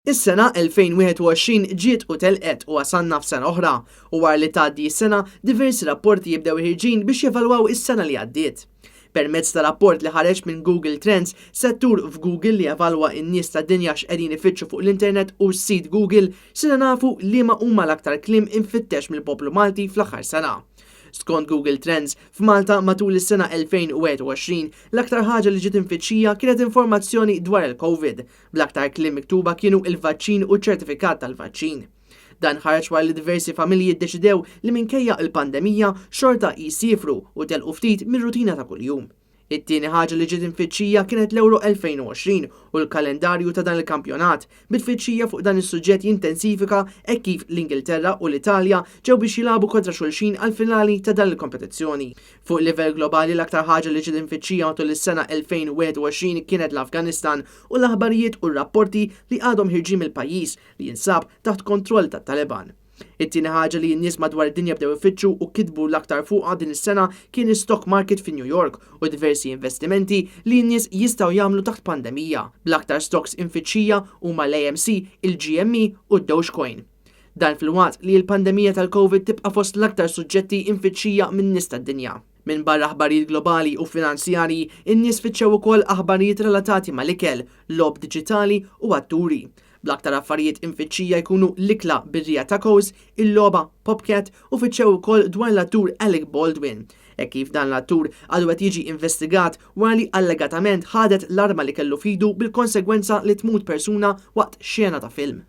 Is-sena 2021 ġiet u telqet u wasalna f'sena oħra, u wara li tgħaddi s-sena, diversi rapporti jibdew ħirġin biex jevalwaw is-sena li għaddiet. Permezz ta' rapport li ħareġ minn Google Trends, settur f'Google li jevalwa n-nies tad-dinja x'qegħdin ifittxu fuq l-internet u s-sit Google, sirna nafu liema huma l-aktar kliem imfittex mill-poplu Malti fl-aħħar sena. Skont Google Trends, f'Malta matul is-sena 2021, l-aktar ħaġa li ġiet imfittxija kienet informazzjoni dwar il-Covid, Bl-aktar kliem miktuba kienu il-vaċċin u ċ-ċertifikat tal-vaċċin. Dan ħareġ wara li diversi familji ddeċidew li minkejja l-pandemija xorta jsiefru u telqu ftit mir-rutina ta' kuljum. It-tieni ħaġa li ġiet imfittxija kienet l-Euro 2020 u l-kalendarju ta' dan il-kampjonat, bit-tfittxija fuq dan is-suġġett jintensifika hekk kif l-Ingilterra u l-Italja ġew biex jilagħbu kontra xulxin għall-finali ta' dan il-kompetizzjoni. Fuq livell globali l-aktar ħaġa li ġiet imfittxija matul is-sena 2021 kienet l-Afganistan u l-aħbarijiet u r-rapporti li għadhom ħirġin mill-pajjiż li jinsab taħt kontroll tat-Taliban. It-tieni ħaġa li n-nies madwar id-dinja bdew ifittxu u kitbu l-aktar fuqha din is-sena kien is-stock market fi New York u diversi investimenti li n-nies jistgħu jagħmlu taħt pandemija, bl-aktar stocks imfittxija huma l-AMC, il-GME u d-Dogecoin. Dan filwaqt li l-pandemija tal-Covid tibqa' fost l-aktar suġġetti imfittxija min-nies tad-dinja. Minbarra aħbarijiet globali u finanzjarji, in-nies fittxew ukoll aħbarijiet relatati mal-ikel, logħob diġitali u atturi. Bl-aktar affarijiet imfittxija jkunu l-ikla Birria Tacos, il-logħba Popcat u fittxew ukoll dwar l-attur Alec Baldwin. Hekk kif dan l-attur għadu qed jiġi investigat wara li allegatament ħadet l-arma li kellu f'idu bil-konsegwenza li tmut persuna waqt xena ta' film.